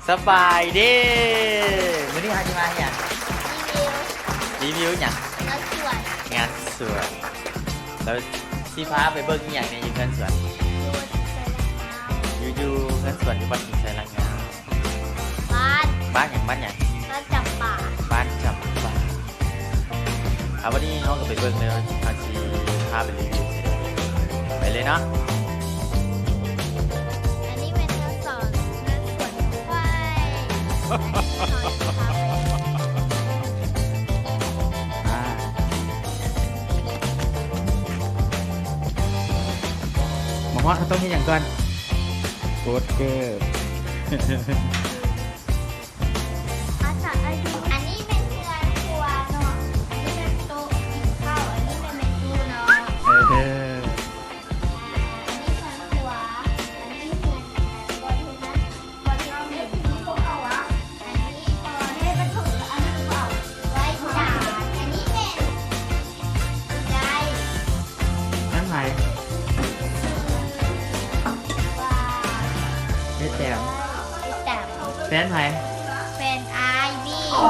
ສະບາຍດີ ມື້ນີ້ເຮົາຊິມາເຮັດຫຍັງ? ຣີວິວ ຣີວິວຫຍັງ? ງານສວນ ງານສວນ. ແລ້ວຊິພາໄປເບິ່ງອີ່ຫຍັງແດ່ຢູ່ເຮືອນສວນ? ຢູ່ ຢູ່ເຮືອນສວນຢູ່ວັດສິງໄຊລາງງາມ. ບ້ານ ບ້ານຫຍັງ? ບ້ານຫຍັງ? ບ້ານຈຳປາ ບ້ານຈຳປາ. ເອົາ ວັນນີ້ເຮົາກໍໄປເບິ່ງເດີ ເຮົາຊິພາໄປຣີວິວ ໄປເລີຍເນາະ. ອັນນີ້ແມ່ນເຮືອນສວນ ເຮືອນສວນຂອງຂ້ອຍ. ອັນນີ້ເຮົາຊິພາໄປ ອ່າ ມາຮອດ ເຮົາຕ້ອງເຮັດຫຍັງກ່ອນ? ກົດເກີບ. ອາ ສະ ອາ ອັນນີ້ແມ່ນເຮືອນຄົວເນາະ ອັນນີ້ແມ່ນໂຕະກິນເຂົ້າ ອັນນີ້ແມ່ນແມ່ຕູ້ເນາະ. ເອີ ເອີ ອ່າ ອັນນີ້ເຮືອນຄົວ ອັນນີ້ເຮືອນ ບ່ອນເຮັດ ບ່ອນເຮັດກິນ. ອັນນີ້ບ່ອນເຮັດວັດຖຸ ອັນນີ້ເອົາໄວ້ຈານ. ອັນນີ້ແມ່ນ ໄດ້ ແມ່ນໃຜ? ເຮັດແຕ້ມ ເຮັດແຕ້ມ. ແຟນໃຜ? ແຟນອ້າຍບີ. ເອົ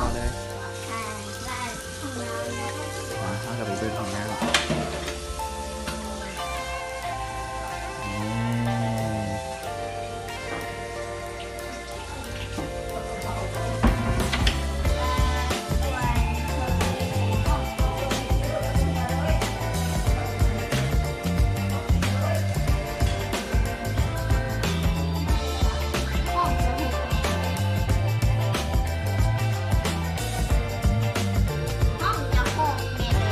າເລີຍ ອ່າ ແລ້ວອັນຫ້ອງນ້ຳ ອ່າ ເຮົາກໍໄປເບິ່ງຫ້ອງນ້ຳ. ອືມ. ຫ້ອງຈະຫົກແມ່ເດີ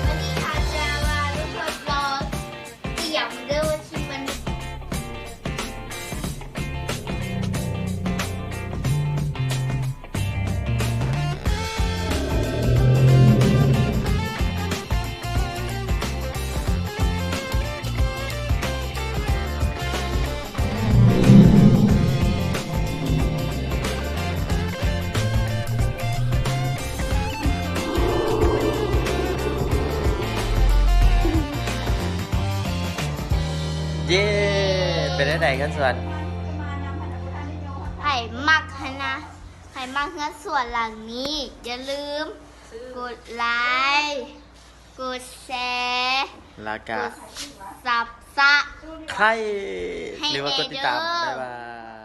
ວັນນີ້ອາຈານວ່າລູກທົດລອງ ຕຽມເດີທີ່ມັນ ເຢ້ ເປັນຈັ່ງໃດເຮືອນສວນ? ໃຜມັກຫັ້ນນະ ໃຜມັກເຮືອນສວນຫຼັງນີ້ ຢ່າລືມກົດໄລ ກົດແຊ ແລ້ວກະກົດຊັບສະໄຄຣບ໌ ໃຫ້ ຫຼືວ່າກົດຕິດຕາມ ແດ່ເດີ. ບາຍບາຍ.